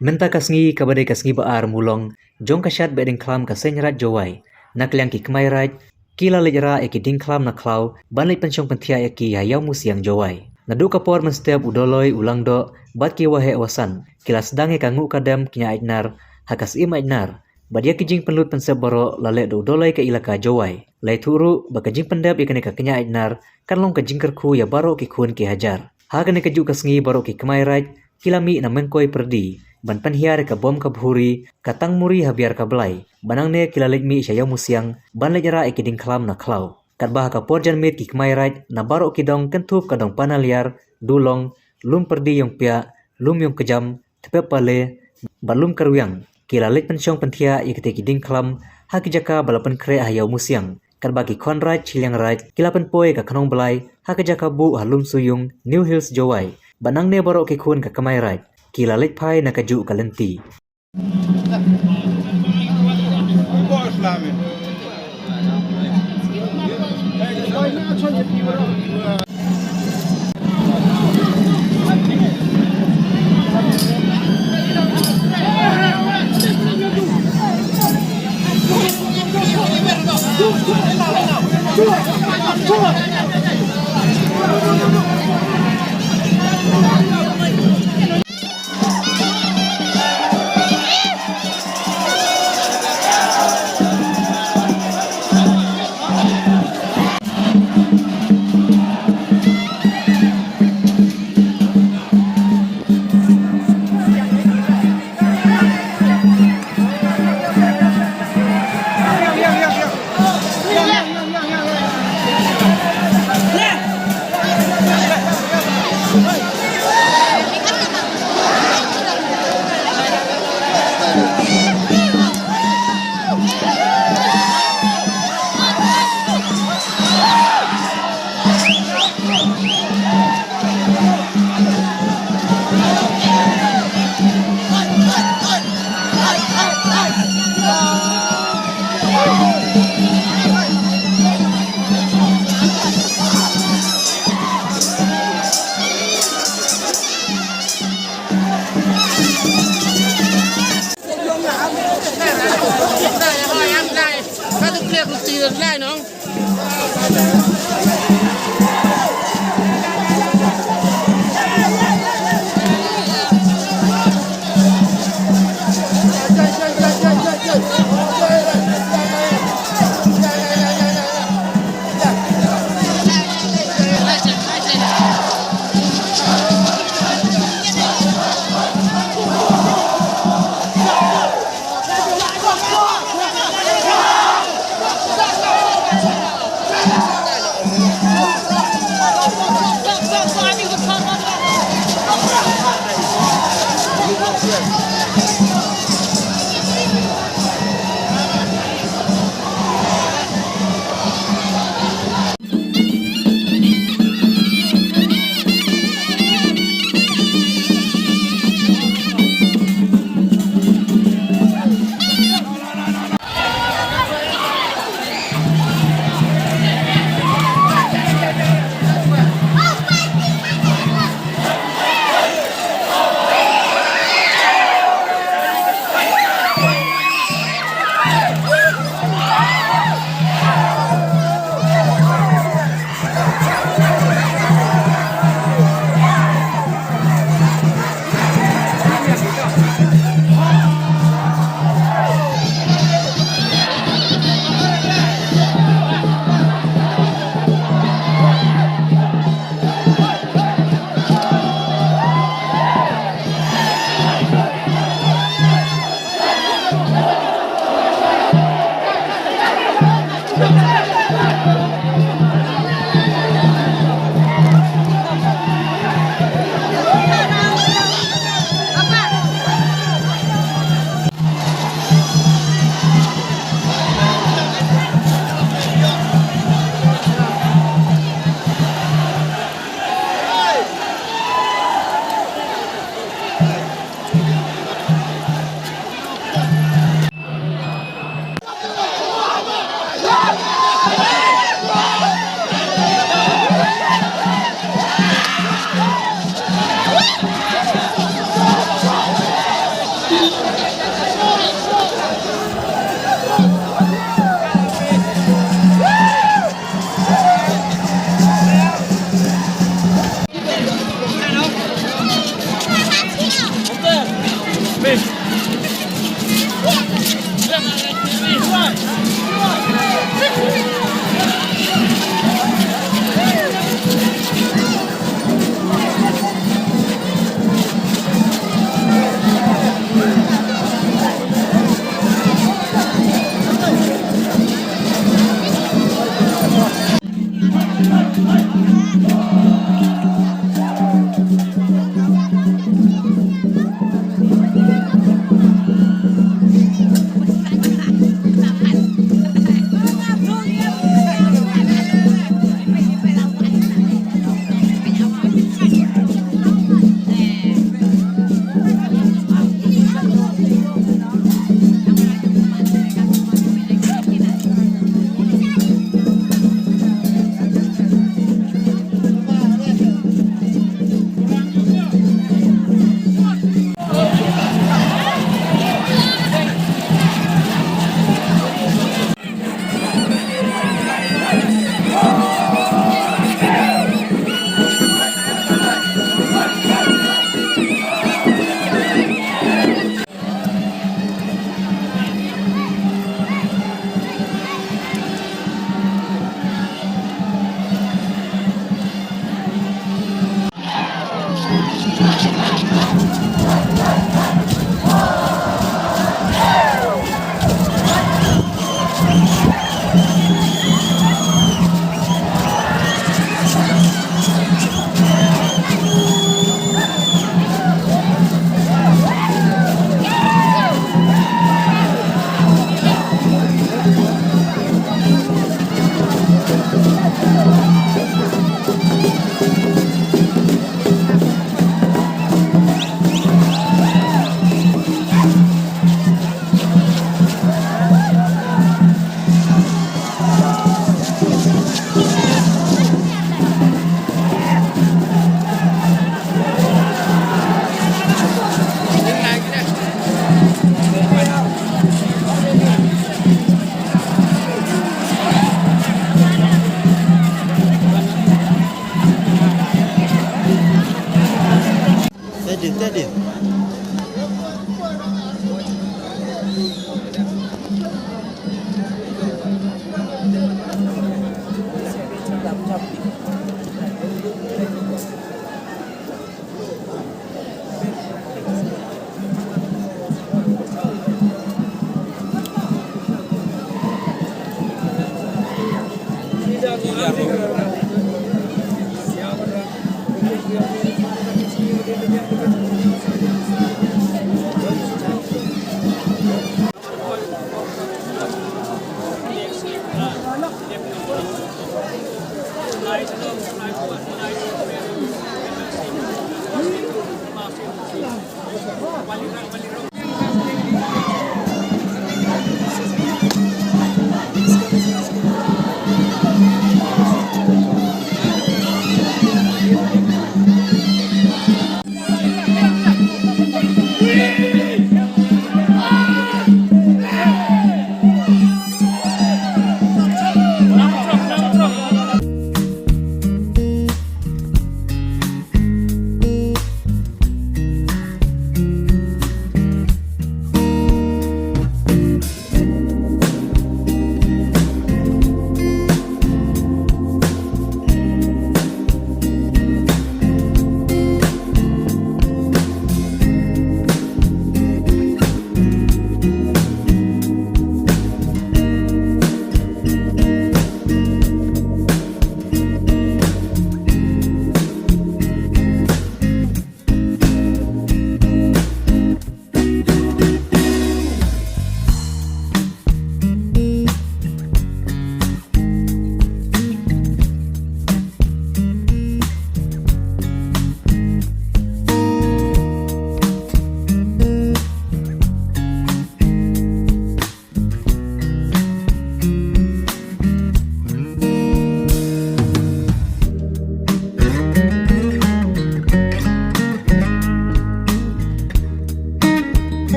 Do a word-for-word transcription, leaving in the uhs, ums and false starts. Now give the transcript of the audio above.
Mynta ka sngi kaba dei ka sngi ba ar mulong jong ka shad beh diengkhlam ka Seng Raij Jowai, na ka liang ki kmai raij ki la leit rah ïa ki diengkhlam na khlaw ban leit pynshong pynthiah ïa ki ha Ïawmusiang Jowai. Naduh ka por mynstep u Doloi, u Langdoh bad ki waheh wasan ki la sdang ïa ka nguh ka dem kñia Aitnar ha ka Syiem Aitnar. Bad ïa ki jingpynlut pynsep baroh la leh da u Doloi ka Elaka Jowai. La ïathuh ruh ba ka jingpyndep ïa kane ka kñia Aitnar kan long ka jingkyrkhu ïa baroh ki khun ki hajar. Ha kane kajuh ka sngi baroh ki kmai raij ki la mih na Myngkoi Pyrdi ban pynhiar ïa ka bom ka bhuri, ka tang muri ha Biar ka Blai. Bad nangne ki la leit mih sha Ïawmusiang ban leit rah ïa ki diengkhlam na khlaw. Katba ha ka por janmiet ki kmai raij na baroh ki dong kynthup ka dong Panaliar, Dulong, Lum Pyrdi Ïongpiah, Lum Ïongkjam, Tpep Pale bad Lum Kyrwiang ki la leit pynshong pynthiah ïa kite ki diengkhlam ha ki jaka ba la pynkhreh ha Ïawmusiang. Katba ki khon raij shiliang raij ki la pynpoi ïa ka khnong blai ha ka jaka buh ha Lum Suyung, New Hills Jowai. Bad nangne baroh ki khun ka kmai raij ki la leit phai na kajuh ka lynti.